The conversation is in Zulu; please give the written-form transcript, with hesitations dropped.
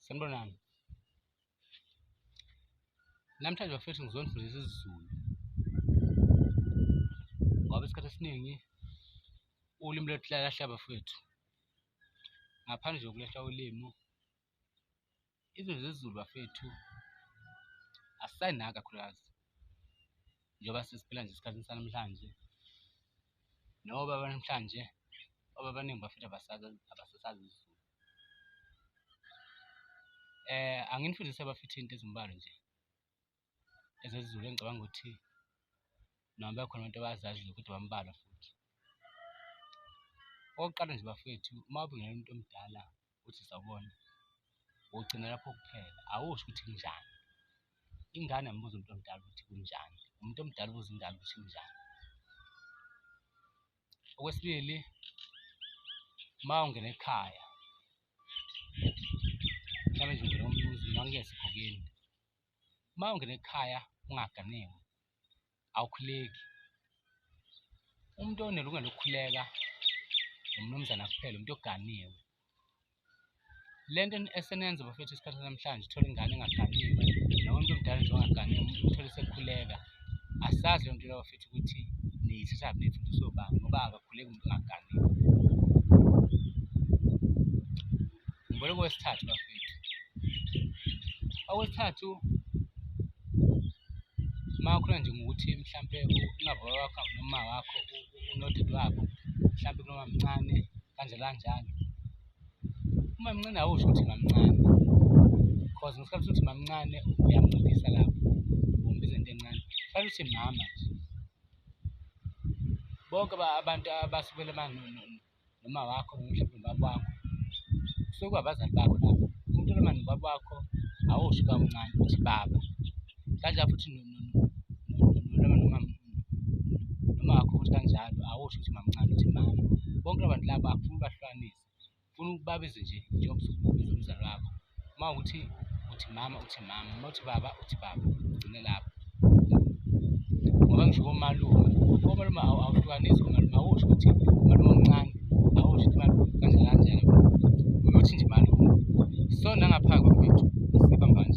Sanibonani. Namhlanje bafethu ngizonifundisa isiZulu ngoba isikhathi esiningi ulimi lwethu luyalahla bafethu. Ngaphandle kokulahla ulimi, izinto zesiZulu bafethu asisayinaki kakhulukazi njengoba sesiphila nje esikhathini sanamhlanje noba namhlanje obaba abaningi bafethu abasasazi isiZulu. Anginifundise bafethu iy'nto ezimbalwa nje ezesiZulu engicabanga ukuthi noma bekhona abantu abazaziyo kodwa bambalwa futhi. Okokuqala nje bafethu, uma ubingelela umuntu omdala uthi sawubona, ugcina lapho kuphela awusho ukuthi kunjani. Ingane ayimbuzi umuntu omdala ukuthi kunjani, umuntu omdala ubuza ingane ukuthi kunjani. Okwesibili, uma ungena ekhaya mhlawumbe nje ungena umuzi noma ngike esigokeni, uma ungena ekhaya ungaganiwe awukhuleki. Umuntu onelungelo lokukhuleka umnumzane kuphela, umuntu oganiwe. Le nto esenenza bafethu isikhathi sanamhlanje uthole ingane engaganiwe noma umuntu omdala nje ongaganiwe umthole esekhuleka, asazi leyo nto leyo bafethu ukuthi niyithathaphi niyifundiswa obani ngoba akakhuleki umuntu ongaganiwe. Ngibona okwesithathu bafethu, okwesithathu uma ukhuluma nje ngokuthi mhlampe ungababa wakho noma wakho unodadewabo mhlampe kunomamncane kanjalo kanjalo. Umamncane awusho ukuthi mamncane cause ngesikhathi uthi mamncane uyamnciphisa lapho, umbiza into encane. Kufanele uthi mama nje. Bonke abantu abasukela noma wakho noma mhlawumbe nobaba wakho kusuke kuwabazali bakho labo. Umuntu olama nobaba wakho awusho uba mncane uthi baba. Kanjalo futhi nolama noma wakho futhi kanjalo awusho ukuthi mamncane uthi mama. Bonke laba bantu laba akufuni ubahlukanise, ufuna ubabize nje njengoba usubiza umzali wakho. Uma kuwukuthi uthi mama uthi mama, uma uthi baba uthi baba, ugcine lapho. Ngoba ngisho komalume, komalume awuhlukanisi komalume, awusho ukuthi umalume omncane, awusho ukuthi malume kanjalo kanjalo, uyothi nje malume. So nangapha-ke bafethu asibambane.